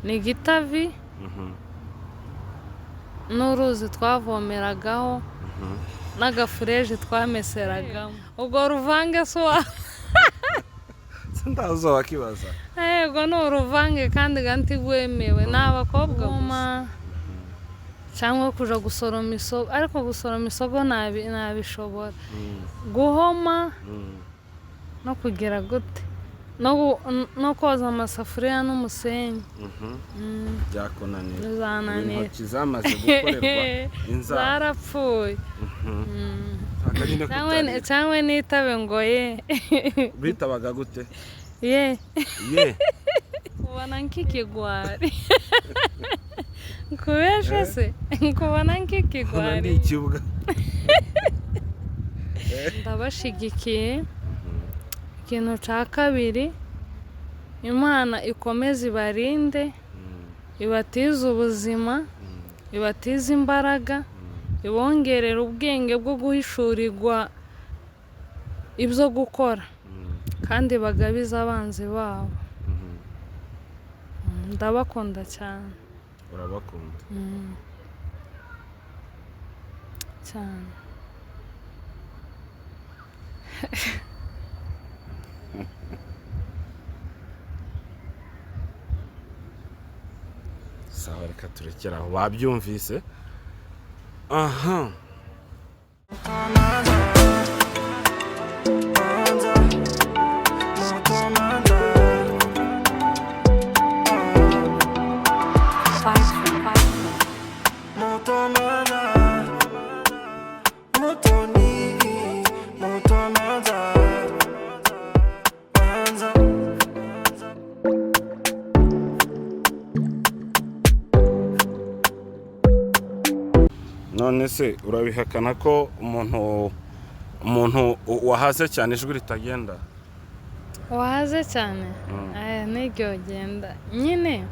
Ni gitavi n'uruzi twavomeragaho n'agafureje twameseragamo. Ubwo ruvange si uwa Ndazo wakibaza. Yego, ni uruvange kandi ntigwemewe, ni abakobwa gusa. Cyangwa kuja gusoroma isogo, ariko gusoroma isogo nabishobora. Guhoma no kugira gute no koza amasafuriya n'umusenyi. Byakunanira? Bizananira. Intoki zamaze gukorerwa inzara. Zarapfuye. Aka nyine kutarira. Cyangwa nitabe ngo ye. Bitabaga gute? Ye. Ye. Kubona nk'ikigwari, nkubeshe se, nkubona Hano nk'ikigwari. Ni ikibuga. Ndabashigikiye. Ikintu cya kabiri, Imana ikomeze ibarinde, ibatize ubuzima, ibatize imbaraga, ibongerere ubwenge bwo guhishurirwa ibyo gukora, kandi bagabize abanzi babo. Ndabakunda cyane. Urabakunda? Cyane. Sawa, reka turekere aho, babyumvise aha. None se urabihakana ko umuntu wahaze cyane ijwi ritagenda? Wahaze cyane? Aya niryo genda nyine.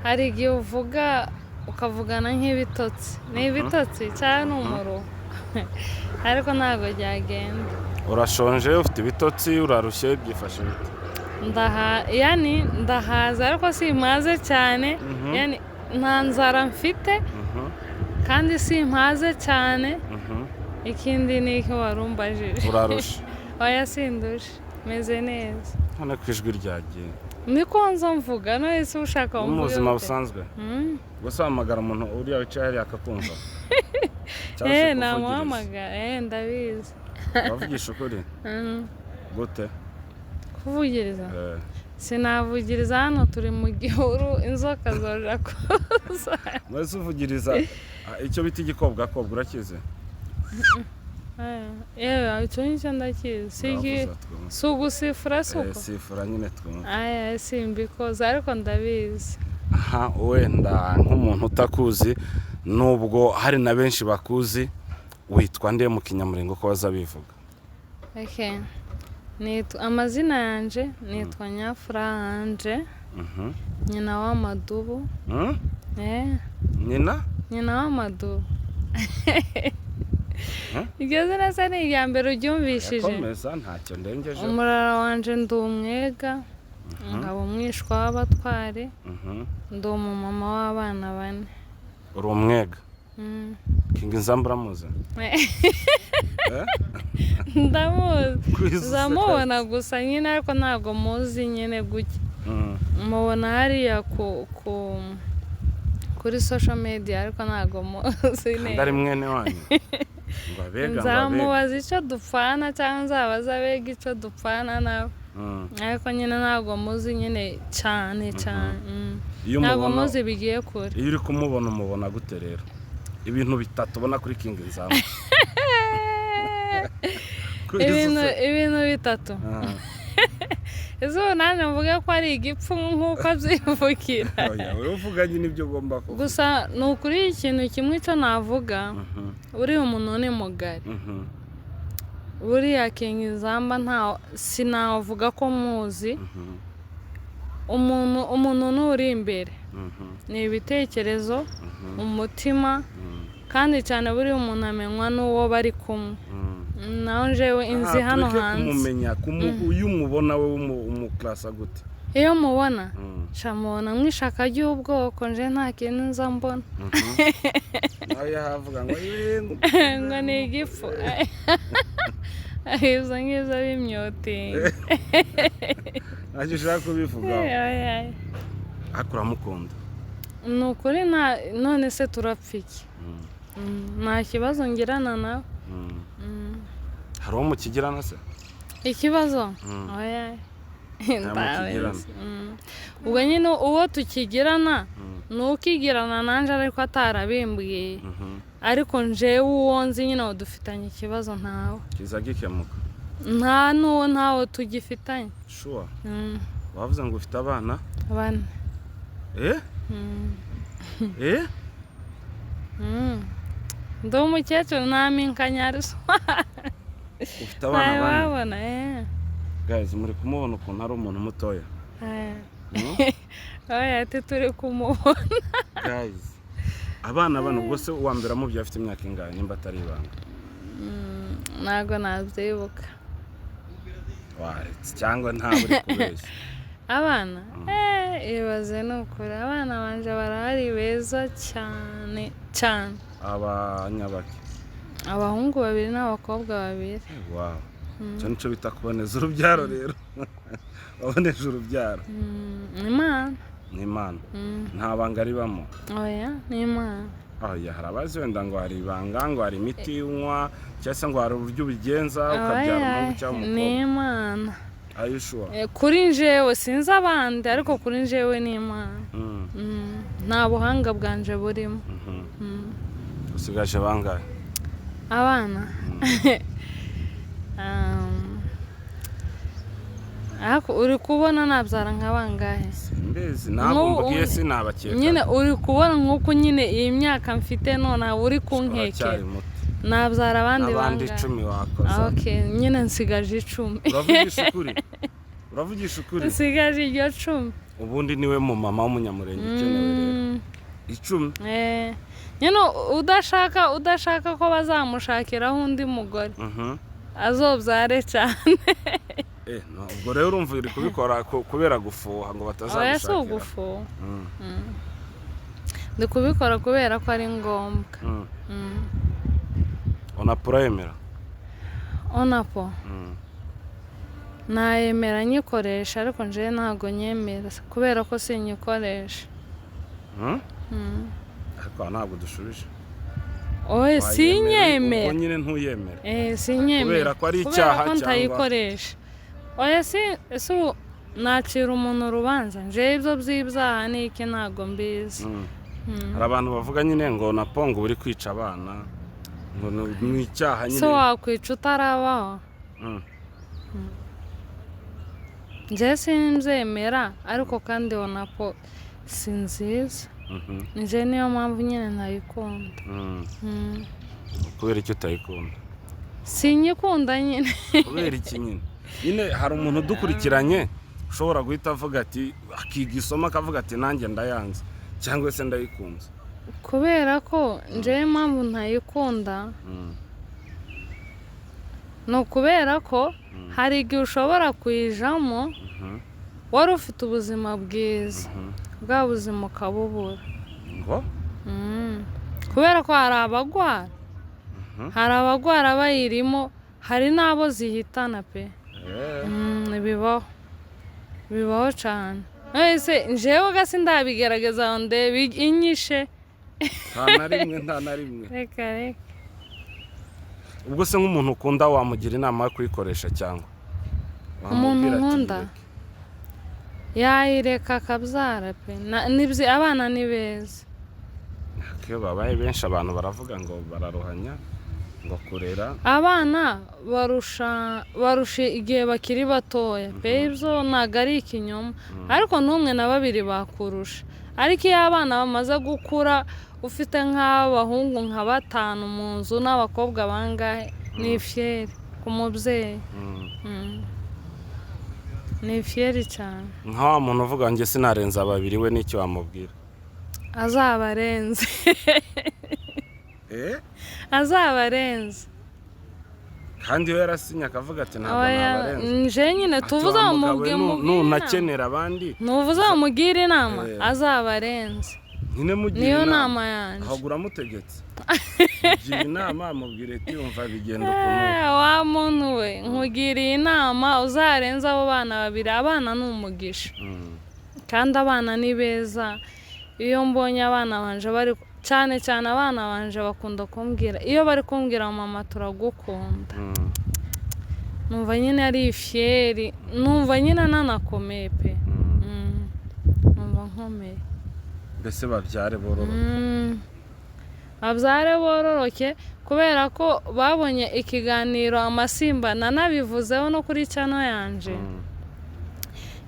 Hari igihe uvuga ukavugana nk'ibitotsi, ni ibitotsi cyangwa ni umuruho, ariko ntabwo byagenda. Urashonje, ufite ibitotsi, urarushye, byifashe bite? Ndaha, yani ndahaza ariko simpaze cyane. Yani nta nzara mfite kandi simpaze cyane. Ikindi ni icyo warumbajije? Urarushe? Oya, sindushe, meze neza. None ku ijwi ryagiye? Niko nzo mvuga, none se ushaka No mu wumva buzima ute? busanzwe gusa wahamagara umuntu uriya wicaye hariya akakumva? Cyangwa se Eh, kuvugiriza? namuhamagara, ndabizi. Uravugisha ukuri? Gute? Kuvugiriza? Eh. Sinavugiriza hano, turi mu gihuru, inzoka zoja kuza. Mwese uvugiriza icyo bita igikobwakobwa, urakizi? Yewe, icyo ngicyo ndakizi. Uravuza twumve. Si ugusifura, si Eh, uko? Sifura nyine twumve. Aya, simbikoze ariko ndabizi. Aha, wenda nk'umuntu utakuzi, nubwo hari na benshi bakuzi, witwa nde mu Kinyamurengo ko baza bivuga? Okay. Nitwa, amazina yanje nitwa Nyafura Anje, nyina w'amadubu. Eh. Nyina? Nyina w'amadubu. Iryo zina se ni irya mbere uryumvishije? Yakomeza, ntacyo ndengeje. Umurara wanje ndi umwega, nkaba umwishwa w'abatware, ndi umumama w'abana bane. Uri umwega? Mm. Kinga Inzamba uramuzi? Eh? Ndamuzi. Kwiza useka. Nzamubona gusa nyine, ariko ntabwo muzi nyine gutya. Mubona hariya ku kuri social media, ariko ntabwo muzi Kandi ari neza. mwene wanyu, ngo abega, ngo abega. Nzamubaza icyo dupfana cyangwa nzabaza abega icyo dupfana nawe. Ariko nyine ntabwo muzi nyine cyane cyane. Iyo Ntabwo umubona, muzi bigiye kure. iyo uri kumubona, umubona gute rero? Ibintu bitatu ubona kuri King Nzamba. Kwiza useka. Ibintu bitatu? Ah. Ese ubu nanjye mvuge ko ari igipfu nk'uko abyivugira? Oya, wowe uvuga nyine ibyo ugomba kuvuga. Gusa ni ukuri, ikintu kimwe icyo navuga, uriya umuntu ni mugari. Buriya King Nzamba nta sinavuga ko muzi. Umuntu ni uri imbere, ni ibitekerezo, umutima, kandi cyane buriya umuntu amenywa n'uwo bari kumwe. Naho njyewe inzi Aha, hano tureke hanze. Kumumenya, iyo umubona we umuklasa gute? Iyo mubona shamubona mwishaka ry'ubwoko, nje nta kintu nza mbona. Nawe yahavuga ngo ngo ni igifu, ibyo ngibyo bimyotinga. Ntacyo ushaka kubivugaho, ariko uramukunda. Ni ukuri, none se turapfa iki? Nta kibazo ngirana nawe. Hari uwo mukigirana se? Ikibazo? Oya. Ubwo nyine uwo tukigirana ni ukigirana nanjye, ariko atarabimbwiye. Ariko njewe uwo nzi nyine dufitanye ikibazo ntawe. Kiza gikemuka? Nta n'uwo, ntawe tugifitanye. Sure? Wavuze ngo ufite abana? 4. Eh eh. Ndi umukecuru, nta minkanyarizo. Ufite abana 4? Wabona eh. Guys, muri kumubona ukuntu ari umuntu mutoya? Oya, ati turi kumubona. Guys, abana bano, ubwo se uwa mbere amubyaye afite imyaka ingahe, nimba atari ibanga? Ntabwo nabyibuka. Waretse cyangwa ntabwo uri kubeshya? Abana, ibaze, ni ukuri abana banje barahari beza cyane cyane. Abanyabake? Abahungu babiri n'abakobwa babiri. Wow, icyo nicyo bita kuboneza urubyaro rero, waboneje urubyaro. Imana. Ni Imana, nta banga ribamo. Oya, ni Imana. Oya, hari abazi wenda ngo hari ibanga, ngo hari imiti unywa, cyangwa se ngo hari uburyo ubigenza ukabyara umuhungu cyangwa ni umukobwa. Imana. Are you sure? Kuri njewe, sinzi abandi, ariko kuri njewe ni Imana. Nta buhanga bwanje burimo. Usigaje bangahe? Abana, ariko uri kubona nabyara nka bangahe? Simbizi, ntabwo mbwiye, sinabakeka. Nyine uri kubona nk'uko nyine iyi myaka mfite none uri kunkekera. Uracyari muto. Nabyara abandi n'abandi bangahe? 10 wakoza. Okay, nyine nsigaje 10. Uravugisha ukuri? Uravugisha ukuri? Nsigaje iryo 10. Ubundi niwe mu mama w'umunyamurenge ukenewe rero. 10? Nyine udashaka ko bazamushakiraho undi mugore azobyare cyane. No, ubwo rero urumva uri kubikora kubera gufuha ngo Oya, si batazagushakira. ugufuha. Ndi kubikora kubera ko ari ngombwa. Onapo urayemera? Onapo nayemera nyikoresha, ariko njewe ntabwo nyemera kubera ko sinyikoresha. Ariko aha ntabwo dushubije. Oya, Wayemera, ubwo sinyemera. nyine ntuyemera? Sinyemera. Kubera ko ari Kubera icyaha ko cyangwa- ntayikoresha. Oya, si ese ubu nacira umuntu urubanza? Njewe ibyo by'ibyaha ni iki, ntabwo mbizi. Hari abantu bavuga nyine ngo onapo ngo uri kwica abana, ngo ni icyaha Se nyine. wakwica utarabaho? Njyewe simbyemera, ariko kandi onapo si nziza. Njyewe niyo mpamvu nyine ntayikunda. Kubera icyo utayikunda? Sinyikunda nyine. Kubera iki nyine? Nyine hari umuntu udukurikiranye ushobora guhita avuga ati, akiga isomo akavuga ati nanjye ndayanze cyangwa se ndayikunze. Kubera ko njyewe impamvu ntayikunda ni ukubera ko hari igihe ushobora kuyijamo wari ufite ubuzima bwiza, bwa buzima ukabubura. Ngo? Kubera ko hari abagwara, hari abagwara bayirimo, hari n'abo zihitana pe. Bibaho, bibaho cyane. Ese njyewe gasi ndabigerageza ngo ndebe inyishe? Nta na rimwe, nta na rimwe. Reka reka. Ubwo se nk'umuntu ukunda wamugira inama yo kuyikoresha cyangwa Umuntu wamubwira ati nkunda? yireke? Yayireka akabyara pe. Abana ni beza. Iyo babaye benshi abantu baravuga ngo bararuhanya, ngo kurera. Abana barusha igihe bakiri batoya pe, ibyo ntabwo ari ikinyoma, ariko n'umwe na babiri bakurusha. Ariko iyo abana bamaze gukura, ufite nk'abahungu nka batanu mu nzu n'abakobwa bangahe, ni fierté ku mubyeyi. Ni fierté cyane. Nka wa muntu uvuga ngo njye sinarenza babiri, we n'icyo wamubwira? Azaba arenze. Azaba arenze. Kandi iyo yarasinye akavuga ati ntabwo Oya, nabarenza. Nje nyine Ati, tuvuze wa mugabo we, mubwire inama. Nunakenera abandi. Ntuvuze mugire inama, azabarenze. Nyine mugira Niyo inama. nama yanjye. Ahubwo uramutegetse, mugira inama, mubwire ati yumva bigenda ukuntu. Wa muntu we, nkugiriye inama, uzarenze abo bana babiri. Abana ni umugisha, kandi abana ni beza. Iyo mbonye abana banje bari, cyane cyane abana banje bakunda kumbwira, iyo bari kumbwira "Mama, turagukunda", numva nyine ari fier, numva nyine nanakomeye pe. Numva nkomeye. Mbese babyare bororoke. Babyare bororoke, kubera ko babonye ikiganiro amasimba nanabivuzeho no kuri channel yanje.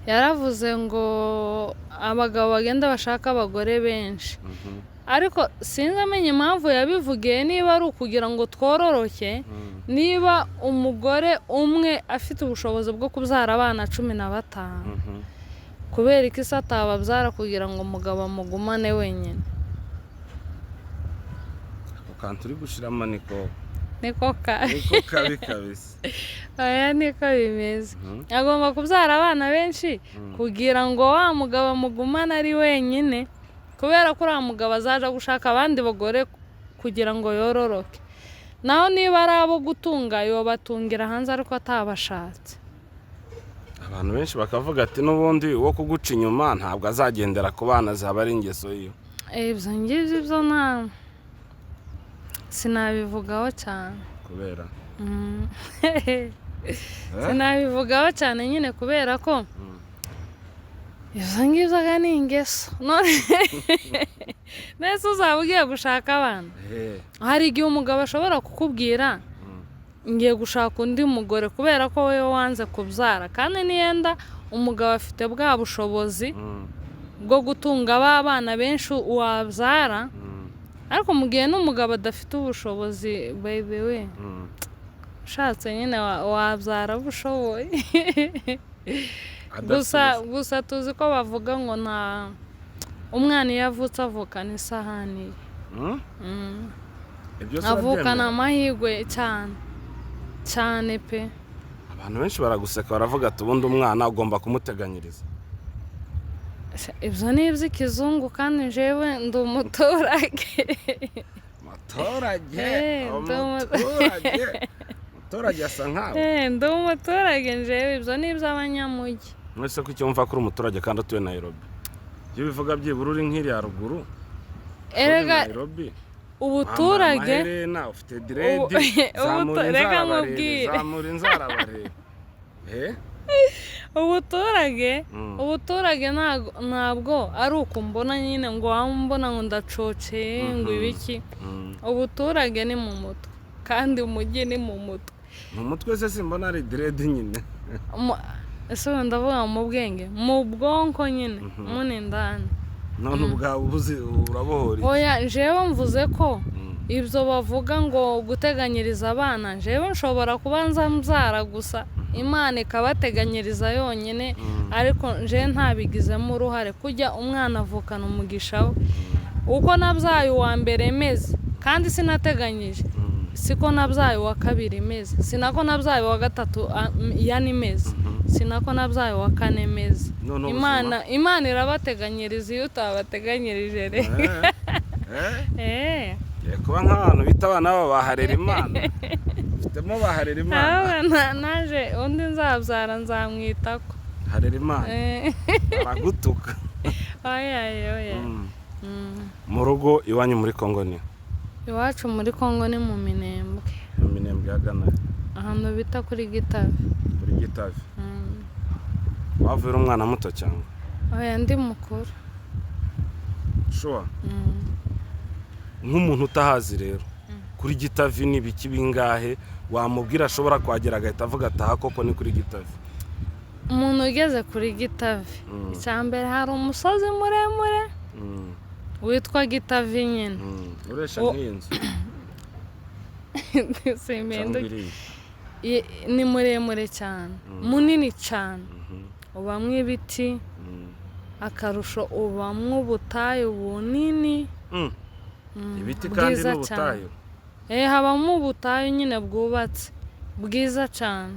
Yaravuze ngo abagabo bagenda bashaka abagore benshi, ariko sinzi amenya impamvu yabivugiye, niba ari ukugira ngo twororoke, niba umugore umwe afite ubushobozi bwo kubyara abana 15, kubera ko isi atababyara kugira ngo umugabo amugumane wenyine? Ako kantu uri gushiramo niko Niko kabi. Niko kabi kabisa. Aya niko bimeze. Agomba kubyara abana benshi kugira ngo wa mugabo amugumane ari wenyine, kubera ko uriya mugabo azaja gushaka abandi bagore kugira ngo yororoke. Naho niba ari abo gutunga, yobatungira hanze ariko atabashatse. Abantu benshi bakavuga ati n'ubundi uwo kuguca inyuma ntabwo azagendera ku bana, zaba ari ingeso yiwe. Ibyo ngibyo byo nta sinabivugaho cyane. Kubera? Sinabivugaho cyane nyine kubera ko ibyo ngibyo aga ni ingeso. None mbese uzaba ugiye gushaka abana? Hari igihe umugabo ashobora kukubwira "Ngiye gushaka undi mugore" kubera ko wowe wanze kubyara, kandi niyenda umugabo afite bwa bushobozi bwo gutunga ba bana benshi wabyara. Ariko mu gihe n'umugabo adafite ubushobozi, by the way, ushatse nyine wabyara abo ushoboye. Adafite Gusa ubushobozi. Gusa tuzi ko bavuga ngo nta umwana iyo avutse avukana isahani ye. Ibyo se Avukana urabyemera? amahirwe cyane cyane pe. Abantu benshi baraguseka, baravuga ati ubundi umwana ugomba kumuteganyiriza. Ibyo ni iby'ikizungu, kandi njyewe ndi umuturage. Umuturage? Eh. Umuturage, umuturage asa nkawe. Ndi umuturage njyewe, ibyo ni iby'abanyamujyi. Mwese ko icyo wumva ko uri umuturage kandi utuye Nairobi, ibyo bivuga byibura uri nk'iriya ruguru uri Erega Nairobi, ubuturage wambaye amaherena, ufite dread, zamura Reka inzara barebe. nkubwire. Zamura inzara barebe. Ubuturage, ubuturage ntabwo ari uko mbona nyine ngo wambona ngo ndacoceye ngo ibiki. Ubuturage ni mu mutwe, kandi umujyi ni mu mutwe. Mu mutwe se simbona ari dread nyine? Ese ubu ndavuga mu bwenge, mu bwonko nyine muni ndani. None ubwawe ubuzi urabohora iki? Oya, njyewe mvuze ko ibyo bavuga ngo guteganyiriza abana, njyewe nshobora kuba nza mbyara gusa Imana ikabateganyiriza yonyine, ariko njyewe ntabigizemo uruhare. Kujya umwana avukana umugisha we. Uko nabyaye uwa mbere meze kandi sinateganyije, siko nabyaye uwa kabiri meze, sinako nabyaye uwa gatatu yani meze, sinako nabyaye uwa kane meze. None ubuzima? Imana irabateganyiriza iyo utabateganyirije rero. Ngiye kuba nk'abantu bita abana babo baharera Imana, ufitemo baharera Imana. Ahubwo naje undi nzabyara nzamwitako. Harera Imana. Baragutuka. Oya, oya. Mu rugo iwanyu muri Kongo ni? Iwacu muri Kongo ni mu Minembwe. Mu Minembwe ahagana? Ahantu bita kuri Gitavi. Kuri Gitavi. Wavuye uri umwana muto cyangwa? Oya, ndi mukuru. Sure? Nk'umuntu utahazi rero, kuri Gitavi ni ibiki bingahe wamubwira ashobora kuhagera agahita avuga ati aha koko ni kuri Gitavi? Umuntu ugeze kuri Gitavi, icya mbere hari umusozi muremure witwa Gitavi nyine. Uresha nk'iyi nzu cyangwa Simpinduka. iriya? Ni muremure cyane, munini cyane, ubamwo ibiti. Akarusho ubamwo ubutayu bunini. Ibiti kandi Bwiza n'ubutayu? Habamo ubutayu nyine bwubatse. Bwiza cyane.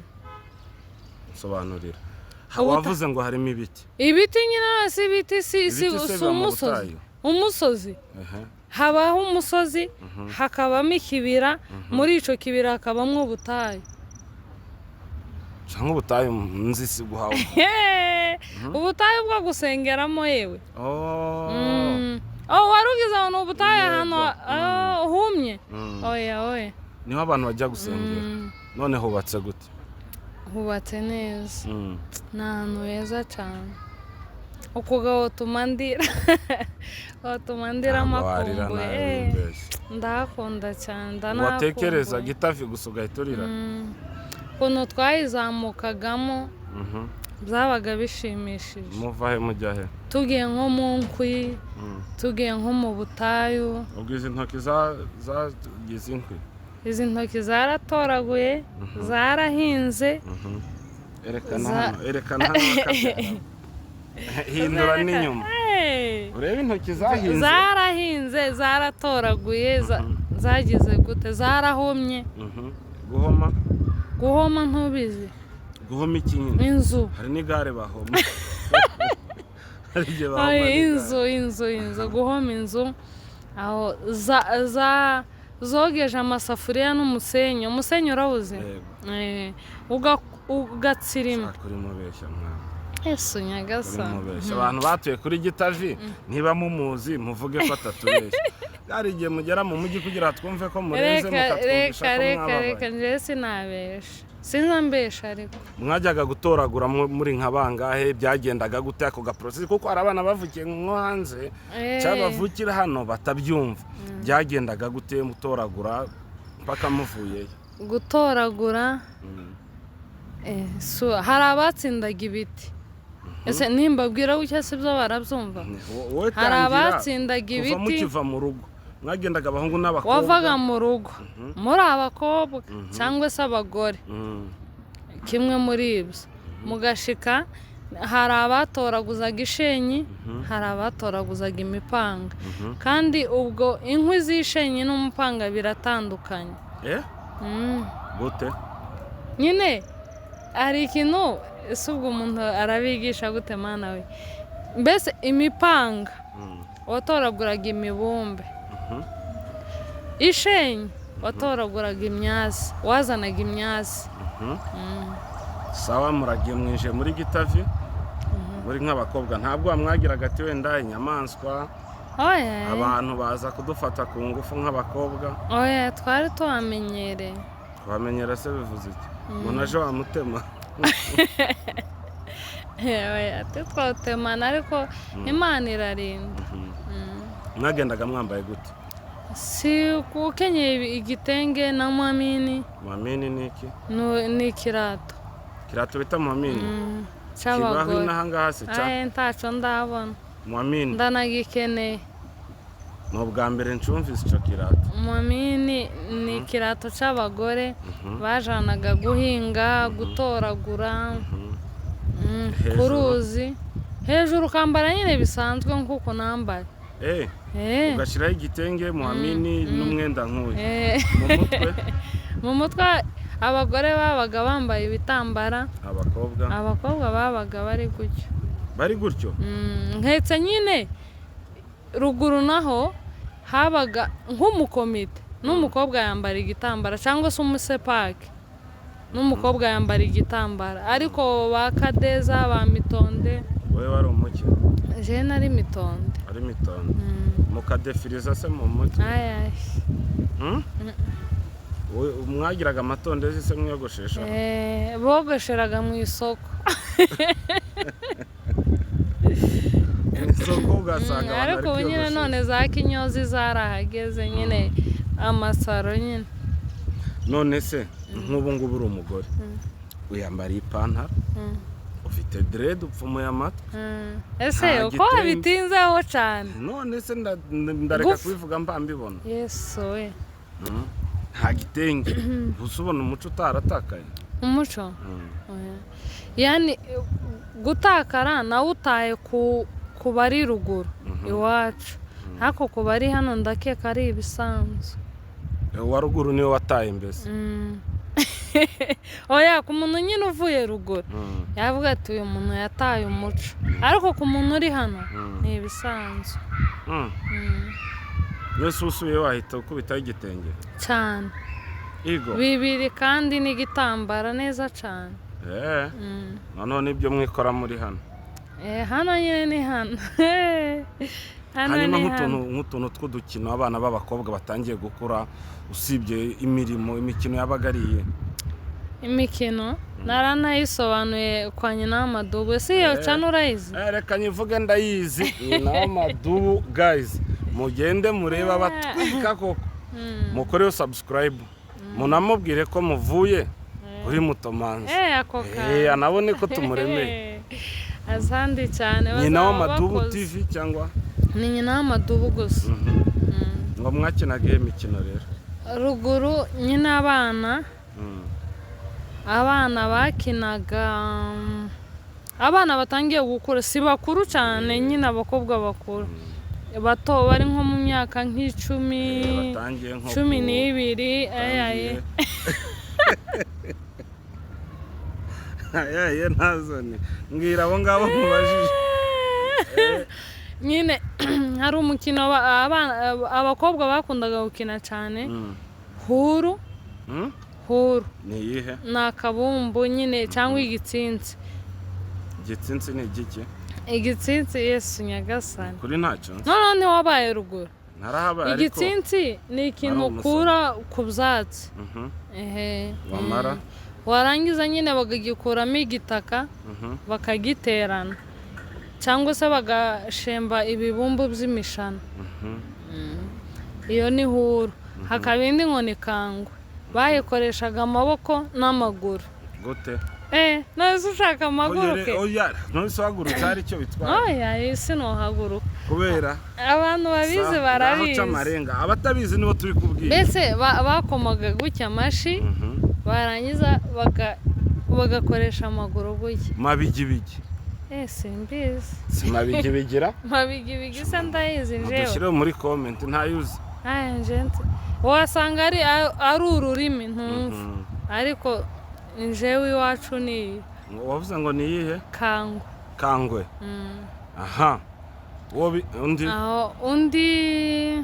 Sobanurira. Ubuta- Wavuze ngo harimo ibiti. Ibiti nyine, si ibiti, si Ibiti se si biba mu umusozi. butayu? Umusozi. Ehe. Habaho umusozi, hakabamo ikibira, muri icyo kibira hakabamo ubutayu. Cyangwa ubutayu nzi si guhawe. Yeee! Ubutayu bwo gusengeramo yewe. Oh. Oh, wari ugize ahantu ubutayu, ahantu Yego. humye. Oya, oya. Niho abantu bajya gusengera. None hubatse gute? Hubatse neza. Ni ahantu heza cyane. Ukuga wotuma ndira, wotuma ndira. Ntabwo warira. Amakumbuye. Nawe wimbeshye. Ndahakunda cyane, Watekereza ndanahakumbuye. Gitavi gusa ugahita urira. Ukuntu twayizamukagamo byabaga bishimishije. Muva he mujya he? Tugiye nko mu nkwi, tugiye nko mu butayu. Ubwo izi ntoki zagize inkwi? Izi ntoki zaratoraguye, zarahinze. Erekana hano, erekana hano, bakabyara. Hindura n'inyuma. Hey! Urebe intoki zahinze. Zarahinze, zaratoraguye, zagize gute, zarahomye. Guhoma? Guhoma ntubizi? Guhoma iki nyine? Inzu. Hari n'igare bahoma, hari igihe bahoma Ay, n'igare. Inzu, inzu, inzu, guhoma inzu aho za zogeje amasafuriya n'umusenyi. Umusenyi urawuzi? Yego. Ugatsirima. Shaka urimo ubeshya mwana. Yesu nyagasa. Urimo ubeshya. Abantu batuye kuri Gitavi, niba mumuzi muvuge ko atatubeshya. Hari igihe mugera mu mujyi kugira twumve ko murenze, Reka, mukatwumvisha reka, ko reka, mwababaye. reka, njyewe sinabesha, sinzambesha ariko. Mwajyaga gutoragura muri nka bangahe? Byagendaga gute ako gaprocess? Kuko hari abana bavukiye nko hanze cyangwa bavukira hano batabyumva. Byagendaga gute mutoragura mpaka muvuyeyo? Gutoragura, hari abatsindaga ibiti. Ese nimbabwira gutya si byo barabyumva? Wowe Hari tangira abatsindaga kuva ibiti. Mukiva mu rugo mwagendaga abahungu n'abakobwa? Wavaga mu rugo muri abakobwa cyangwa se abagore, kimwe muri ibyo, mugashika hari abatoraguzaga ishenyi, hari abatoraguzaga imipanga. Kandi ubwo inkwi z'ishenyi n'umupanga biratandukanye. Gute? Nyine hari ikintu, ese ubwo umuntu arabigisha gute mana we? Mbese imipanga watoraguraga imibumbe, ishenyi watoraguraga imyasi, wazanaga imyasi. Sawa, muragiye mwinjiye muri Gitavi muri nk'abakobwa, ntabwo mwagiraga ati wenda inyamaswa, Oya. abantu baza kudufata ku ngufu nk'abakobwa? Oya, twari tuhamenyereye. Kubamenyera se bivuze iki? Umuntu aje wamutema? Oya, twatemana ariko Imana irarinda. Mwagendaga mwambaye gute? Si ukenyeye igitenge na mwamini. Mwamini ni iki? Ni ikirato. Kirato bita mwamini kibaho Cy'abagore. inaha ngaha se cya? Aye, ntaco ndabona. Mwamini? Ndanagikeneye. Ni ubwa mbere ncumvise ico kirato. Mwamini ni ikirato cy'abagore bajanaga guhinga, gutoragura, ku Hejuru? ruzi. Hejuru ukambara nyine bisanzwe nk'uko nambaye. Ugashyiraho igitenge, mwamini n'umwenda nk'uyu? Eh. Mu mutwe? Mu mutwe abagore babaga bambaye ibitambara. Abakobwa? Abakobwa babaga bari gutyo. Bari gutyo? Nketse nyine ruguru naho habaga nk'umukomite n'umukobwa yambara igitambara, cyangwa se umusepake n'umukobwa yambara igitambara, ariko ba kadeza, ba mitonde. Wowe wari umuki? Jewe nari mitonde. Ari mitonde. Mukadefiriza se mu mutwe? Ay, ay. Hmm? Mwagiraga amatondezi se mwiyogoshesha? Bogosheraga mu isoko. Mu isoko ugasanga abantu Ariko bari ubu nyine kwiyogoshesha. none za kinyozi zarahageze nyine, amasaro nyine. None se nk'ubu ngubu uri umugore, wiyambariye ipantaro, ufite dread, upfumuye amatwi. Ese Nta uko gitenge. wabitinzeho cyane? None se ndareka Gufa. kubivuga mba mbibona. Yesu we! Nta gitenge, gusa ubona umuco utaratakaye? Umuco? Oya. Yani gutakara nawe utaye ku bari ruguru iwacu, ariko ku bari hano ndakeka ari ibisanzwe. Uwa ruguru niwe wataye mbese? Mm. Oya, ku muntu nyine uvuye ruguru yavuga ati uyu muntu yataye umuco, ariko ku muntu uri hano ni ibisanzwe. Mwese usubiye wahita ukubitaho igitenge? Cyane. Igo. Bibiri kandi n'igitambara neza cyane. Noneho nibyo mwikora muri hano? Hano nyine ni hano. Hano Hanyuma ni nk'utuntu hano. nk'utuntu tw'udukino abana b'abakobwa batangiye gukura, usibye imirimo, imikino yabaga ari iye? Imikino naranayisobanuye kwa nyina w'amadubu, si iyo Eh. cana urayizi? Reka nyivuge, ndayizi. Nyina w'amadubu, guys, mugende murebe abatwika koko, mukoreho subscribe, munamubwire ko muvuye kuri Mutomanzi. Ako kantu. Anabone ko tumuremeye. Asandi cyane. Nyina Bazaba w'amadubu bakoze. TV cyangwa? Ni nyina w'amadubu gusa. Ngo mwakinaga iyo mikino rero? Ruguru nyine abana abana bakinaga, abana batangiye gukura, si bakuru cyane nyine, abakobwa bakuru bato bari nko mu myaka nk'icumi, Batangiye nko 12, ayaye. Ayaye ntazane, mbwira abo ngabo mubajije. Nyine hari umukino abakobwa bakundaga gukina cyane, huru. Huru. Ni iyihe? Ni akabumbu nyine cyangwa igitsinsi. Igitsinsi ni igiki? Igitsinsi, Yesu nyagasani! Kuri ntacyo nzi. Noneho ntiwabaye ruguru? Narahabaye ariko. Igitsinsi ni ikintu Nari umusore. ukura ku byatsi. Ehe. Wamara? Warangiza nyine bakagikuramo igitaka, bakagiterana cyangwa se bagashemba ibibumbu by'imishana. Iyo ni huru. Hakaba indi nkoni kangwe, bayikoreshaga amaboko n'amaguru. Gute? None ushaka amaguruke? Oya, none se uhagurutse hari icyo bitwara? Oya, isi ntuhaguruka. Kubera? Abantu babizi Ngaho ca barabizi. amarenga, abatabizi nibo turi kubwira. Mbese bakomaga gutya amashi, barangiza bagakoresha amaguru gutya. Mabigibigi. Simbizi. Si mabigibigira? Mabigibigi se ndayizi njewe? Mudushyire muri comment, ntayuzi. Aya njente wasanga ari ururimi ntumva, ariko njewe iwacu ni Wavuze ngo ni iyihe? Kangwe. Kangwe. Aha. Uwo undi? Aho undi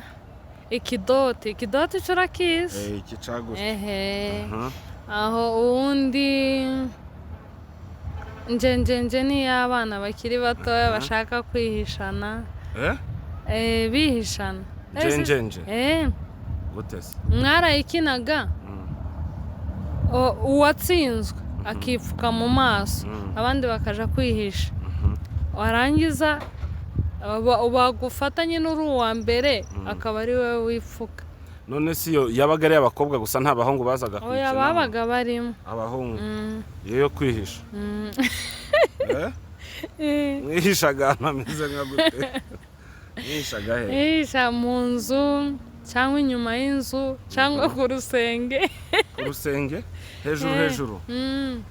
ikidoti, ikidoti cyo urakizi? Iki cagutse. Ehe. Aho uwundi njenjenje ni iy'abana bakiri batoya bashaka kwihishana. Eh? Bihishana. Njenjenje. Gute se? Mwarayikinaga, uwatsinzwe akipfuka mu maso, abandi bakaja kwihisha, warangiza bagufata nyine uri uwa mbere akaba ari wowe wipfuka. None si yo yabaga ari abakobwa gusa, nta bahungu bazaga Oya, kuyikinamo? babaga barimo. Abahungu? Mm. Iyo yo kwihisha? Mm. Eh? Mwihishaga ahantu hameze nka gute? Mwihishaga he? Bihisha mu nzu cyangwa inyuma y'inzu cyangwa ku rusenge. Ku rusenge hejuru? Hejuru? Mm.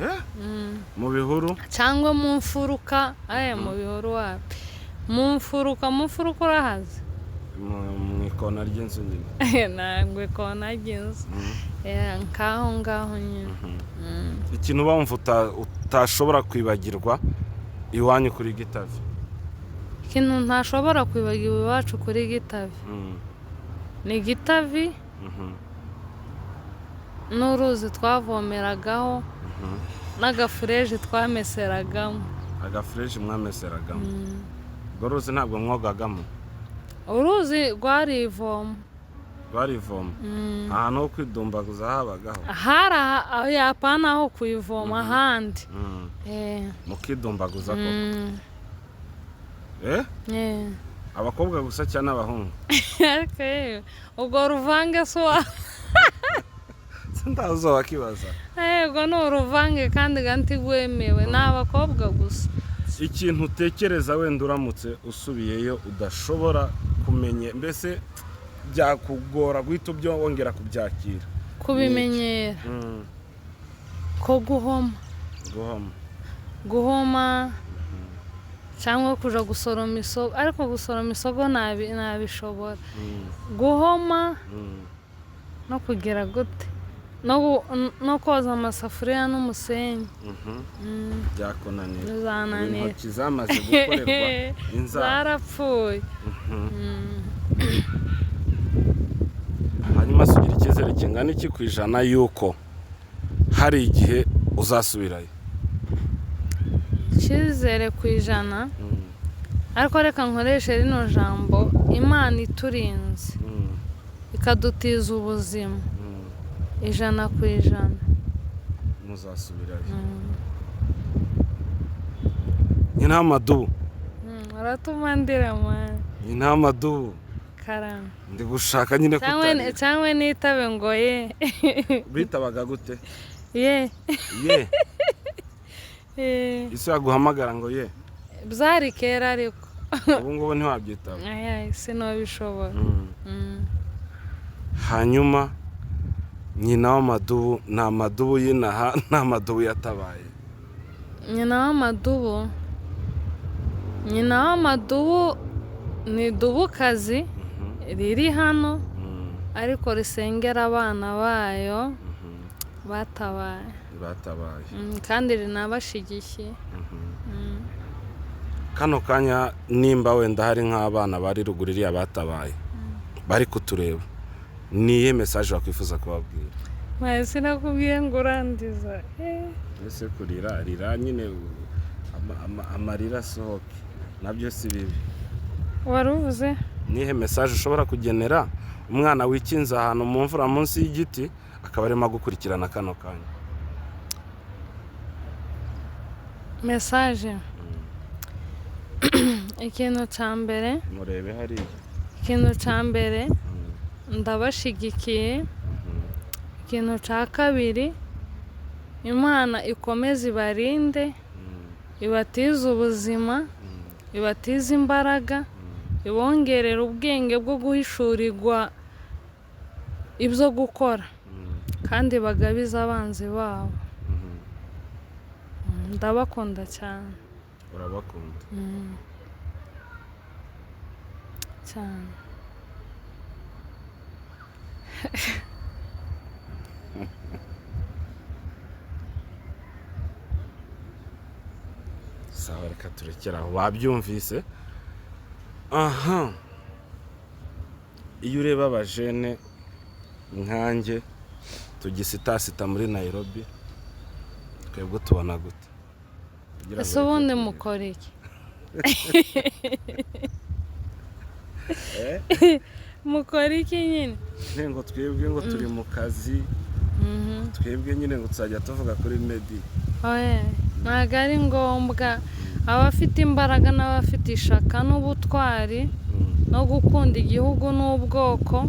Eh? Mm. Mu bihuru? Cyangwa mu mfuruka. Aya, mu bihuru wapi, mu mfuruka. Mu mfuruka urahazi? Mu ikona ry'inzu nyine. Ntabwo ikona ry'inzu. Nkaho ngaho nyine. Ikintu uba wumva utashobora kwibagirwa iwanyu kuri Gitavi? Ikintu ntashobora kwibagirwa iwacu kuri Gitavi ni Gitavi n'uruzi twavomeragaho n'agafureje twameseragamo. Agafureshi mwameseragamo? Urwo ruzi ntabwo mwogagamo? Uruzi rwari ivomo. Rwarivoma? Ahantu ho kwidumbaguza habagaho? Hari yapana aho kuyivoma ahandi. Mukidumbaguza koko? Mm. Eh? Eh. Abakobwa gusa cyangwa n'abahungu? Ariko yewe, ubwo ruvange si uwa Sindazo wakibaza. Yego, ni uruvange kandi ganti rwemewe ni abakobwa gusa. Ikintu utekereza wenda uramutse usubiyeyo udashobora kumenya, mbese byakugora guhita ubyo wongera kubyakira? Kubimenyera? Ko guhoma. Guhoma? Guhoma cyangwa kuja gusoroma isogo, ariko gusoroma isogo nabishobora. Guhoma no kugira gute. No koza amasafuriya n'umusenyi. Byakunanira? Bizananira. Intoki zamaze gukorerwa inzara. Zarapfuye. Hanyuma se ugira icyizere kingana iki ku ijana yuko hari igihe uzasubirayo? Icyizere ku ijana, ariko reka nkoreshe rino jambo: Imana iturinze, ikadutiza ubuzima, 100%. Muzasubirayo. Nyina w'amadubu. Uratuma ndira, mwana. Nyina w'amadubu. Karame. Ndi gushaka nyine Cyangwa kutarira. Cyangwa nitabe ngo ye. Bitabaga gute? Ye. Ye? Eh. Isi yaguhamagara ngo ye? Byari kera ariko. Ubu ngubu ntiwabyitaba? Aya, sinabishobora. Hanyuma nyina w'amadubu, ni amadubu y'inaha, ni amadubu yatabaye? Nyina w'amadubu, nyina w'amadubu ni idubukazi riri hano, ariko risengera abana bayo batabaye. Batabaye. Kandi rinabashigikiye. Kano kanya, nimba wenda hari nk'abana bari ruguru iriya batabaye bari kutureba, ni iyihe message wakwifuza kubabwira? Maye, sinakubwiye ngo urandiza. Ese kurira, rira nyine, amarira asohoke, nabyo si bibi. Wari uvuze? Nihe message ushobora kugenera umwana wikinze ahantu mu mvura munsi y'igiti, akaba arimo gukurikirana kano kanya? Message, ikintu cya mbere, Murebe hariya. ikintu cya mbere, ndabashigikiye. Ikintu cya kabiri, Imana ikomeze ibarinde, ibatize ubuzima, ibatize imbaraga, ibongerere ubwenge bwo guhishurirwa ibyo gukora, kandi bagabize abanzi babo. Ndabakunda cyane. Urabakunda? Cyane. Sawa, reka turekere aho, babyumvise. Aha, iyo ureba abajene nkanjye tugisitasita muri Nairobi, twebwe tubona gute? Kugira ngo Ese ubundi ureke kurira. mukora iki? Eh? Mukora iki nyine? Nyine ngo twebwe ngo turi mu kazi, twebwe nyine ngo tuzajya tuvuga kuri media. Oya, ntabwo ari ngombwa. Abafite imbaraga n'abafite ishaka n'ubutwari no gukunda igihugu n'ubwoko,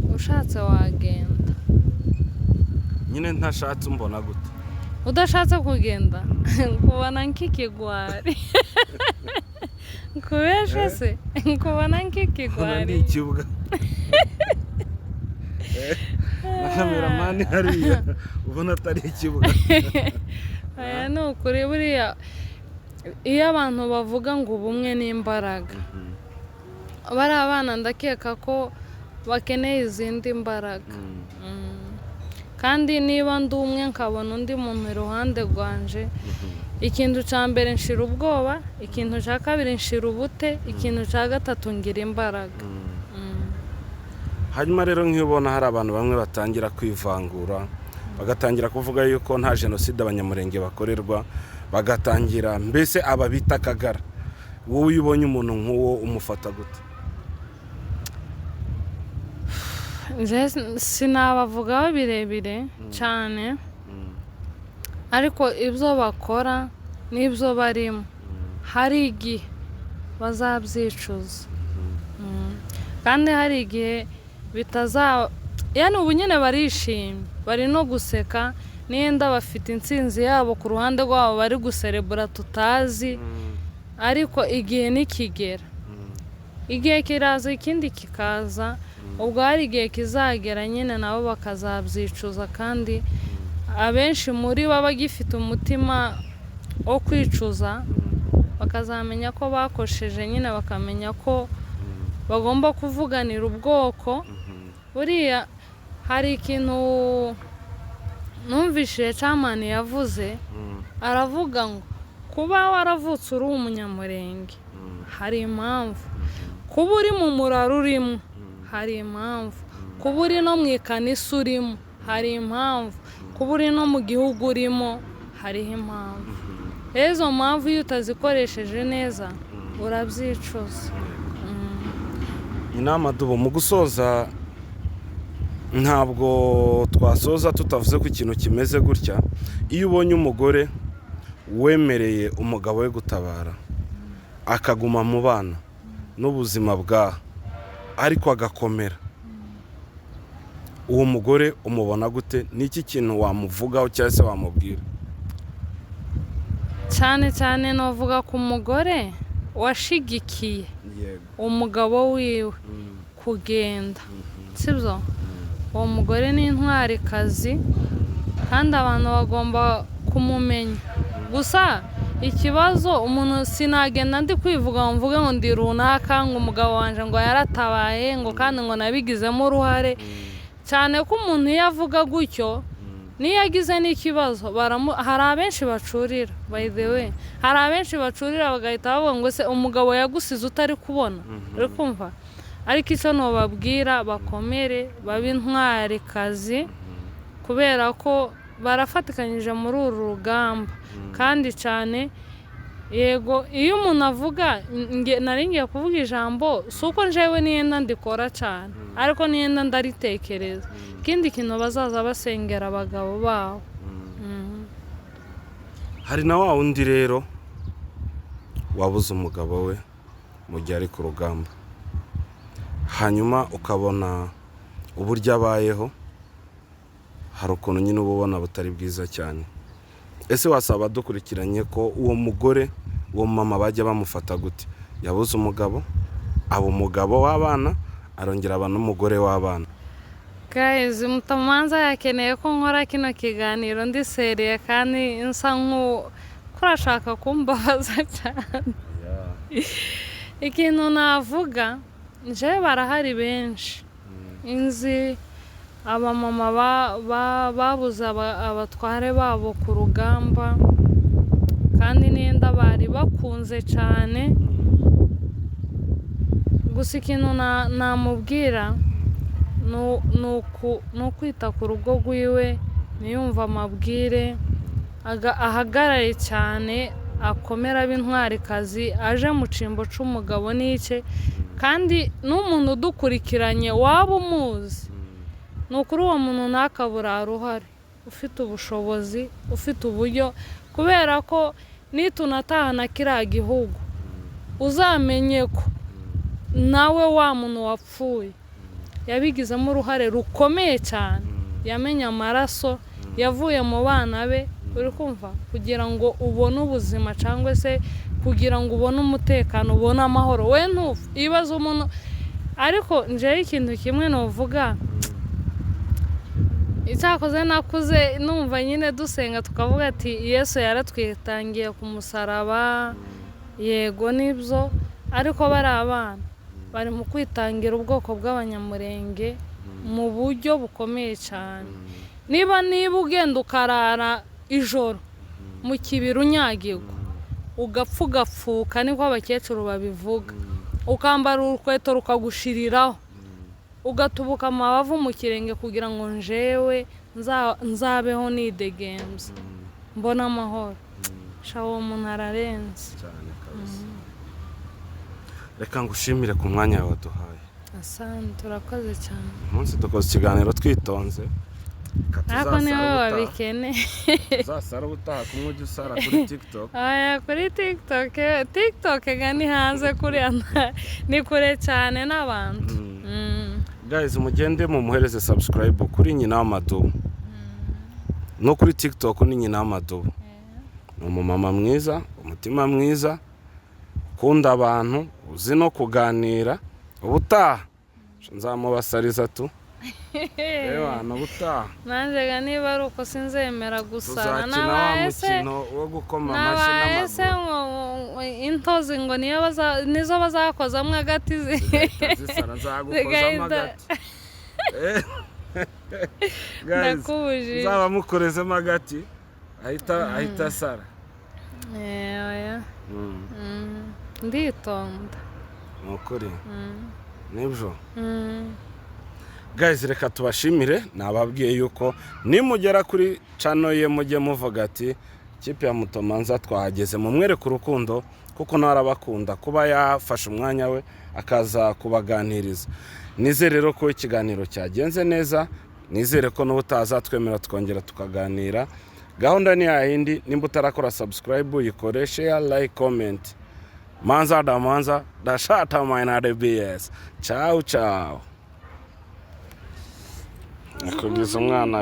ushatse wagenda. Nyine ntashatse umbona gute? Udashatse kugenda, nkubona nk'ikigwari. Nkubeshe se? Nkubona Mbona ndi nk'ikigwari. Ikibuga na cameraman hariya, ubona atari ikibuga? Aya ni ukuri. Buriya iyo abantu bavuga ngo ubumwe n'imbaraga, bariya abana ndakeka ko bakeneye izindi mbaraga. Kandi niba ndi umwe nkabona undi muntu iruhande rwanje, ikintu cya mbere nshira ubwoba, ikintu cya kabiri nshira ubute, ikintu cya gatatu ngira imbaraga. Hanyuma rero, nk'iyo ubona hari abantu bamwe batangira kwivangura, bagatangira kuvuga yuko nta jenoside Abanyamurenge bakorerwa, bagatangira mbese aba bita akagara, wowe iyo ubonye umuntu nk'uwo umufata gute? Nje sinabavugaho birebire cyane, ariko ibyo bakora n'ibyo barimo, hari igihe bazabyicuza. Kandi hari igihe bitazaba. Yani ubu nyine barishimye, bari no guseka, niyenda bafite intsinzi yabo ku ruhande rwabo bari guserebura tutazi, ariko igihe nikigera, igihe kiraza ikindi kikaza, ubwo hari igihe kizagera nyine nabo bakazabyicuza. Kandi abenshi muri bo bagifite umutima wo kwicuza, bakazamenya ko bakosheje nyine, bakamenya ko bagomba kuvuganira ubwoko. Buriya Hari ikintu numvishije Camani yavuze, aravuga ngo kuba waravutse uri umunyamurenge hari impamvu, kuba uri mu muraro urimo hari impamvu, kuba uri no mu ikanisa urimo hari impamvu, kuba uri no mu gihugu urimo hariho impamvu. Rero izo mpamvu iyo utazikoresheje neza urabyicuza. Inama dubu mu gusoza, ntabwo twasoza tutavuze ku kintu kimeze gutya. Iyo ubonye umugore wemereye umugabo we gutabara akaguma mu bana n'ubuzima bwaha ariko agakomera, uwo mugore umubona gute? Ni iki kintu wamuvugaho cyangwa se wamubwira? Cyane cyane navuga ku mugore washigikiye umugabo wiwe kugenda, sibyo? Uwo mugore ni intwarikazi kandi abantu bagomba kumumenya. Gusa ikibazo umuntu sinagenda ndi kwivuga ngo mvuge ngo ndi runaka, ngo umugabo wanjye ngo yaratabaye, ngo kandi ngo nabigizemo uruhare. Cyane ko umuntu iyo avuga gutyo, niyo agize n'ikibazo, hari abenshi bacurira, by the way, hari abenshi bacurira bagahita bavuga ngo se umugabo yagusize utari kubona, uri kumva? Ariko icyo nubabwira, bakomere babe intwarikazi, kubera ko barafatikanyije muri uru rugamba. Kandi cyane yego, iyo umuntu avuga, nari ngiye kuvuga ijambo, si uko njyewe niyenda ndikora cyane, ariko niyenda ndaritekereza. Ikindi kintu, bazaza basengera abagabo babo. Hari na wa wundi rero wabuze umugabo we mu gihe ari ku rugamba, hanyuma ukabona uburyo abayeho, hari ukuntu nyine uba ubona butari bwiza cyane. Ese wasaba dukurikiranye ko uwo mugore, uwo mama bajya bamufata gute? Yabuze umugabo, aba umugabo w'abana, arongera aba n'umugore w'abana. Guys, mutamanza yakeneye ko nkora kino kiganiro ndi sérieux, kandi nsa nku kurashaka kumbabaza cyane. Ikintu navuga njewe, barahari benshi inzi, abamama babuze abatware babo ku rugamba, kandi n'enda bari bakunze cyane. Gusa ikintu namubwira ni ukwita ku rugo rwiwe, ntiyumve amabwire, ahagarare cyane, akomere, abe intwarikazi, aje mu cyimbo c'umugabo n'ike. Kandi n'umuntu udukurikiranye waba umuzi, ni ukuri uwo muntu ntakabura uruhare, ufite ubushobozi, ufite uburyo, kubera ko nitunatahana kiriya gihugu, uzamenye ko nawe wa muntu wapfuye yabigizemo uruhare rukomeye cyane, yamenye amaraso yavuye mu bana be, uri kumva, kugira ngo ubone ubuzima cyangwa se kugira ngo ubone umutekano, ubone amahoro, we ntupfe. Ibibazo umuntu, ariko njyewe ikintu kimwe nuvuga, icyakoze nakuze numva nyine dusenga tukavuga ati Yesu yaratwitangiye ku musaraba, yego nibyo, ariko bari abana bari mu kwitangira ubwoko bw'Abanyamurenge mu buryo bukomeye cyane. Niba ugenda ukarara ijoro mu kibiri unyagirwa, ugapfa ugapfuka, niko abakecuru babivuga, ukambara urukweto rukagushiriraho, ugatubuka amabavu mu kirenge kugira ngo njewe nzabeho nidegemza, mbone amahoro, sha uwo muntu ararenze. Cyane kabisa. Reka ngushimire ku mwanya waduhaye. Asante, urakoze cyane. Umunsi dukoze ikiganiro twitonze. Reka Ariko niwe tuzasare ubutaha. wabikeneye. Tuzasare ubutaha kumwe ujya usara kuri TikTok. Aya, kuri TikTok, TikTok ga ni hanze kuriya, ni kure cyane n'abantu. Guys, mugende mumuhereze subscribe kuri Nyina w'Amadubu, no kuri TikTok ni Nyina w'Amadubu. Ni umumama mwiza, umutima mwiza, ukunda abantu, uzi no kuganira. Ubutaha nzamubasariza tu. Ewa, ubutaha Nanjye ga niba ari uko sinzemera gusara. tuzakina wa Nabaye se mukino wo gukoma amashyi nabaye se n'amaguru. ngo intozi ngo niyo nizo bazakozamo agati Zigahita zisara, nzagukozamo zigahita agati. Guys, Ndakubujije. nzaba mukorezemo agati ahita asara. Eh, oya. Nditonda. Ni ukuri, nibyo. Guys, reka tubashimire. Nababwiye yuko nimugera kuri channel ye mujye muvuga ati kipe ya Mutomanza twahageze, mumwereke urukundo kuko nawe arabakunda kuba yafashe umwanya we akaza kubaganiriza. Nizere rero ko ikiganiro cyagenze neza, nizere ko n'ubutaha twongera tukaganira. Gahunda ni yayindi, nimba utarakora subscribe uyikore, share, like, comment. Manza da manza da shata mayina de bs. Ciao ciao. Nakubwiza umwana.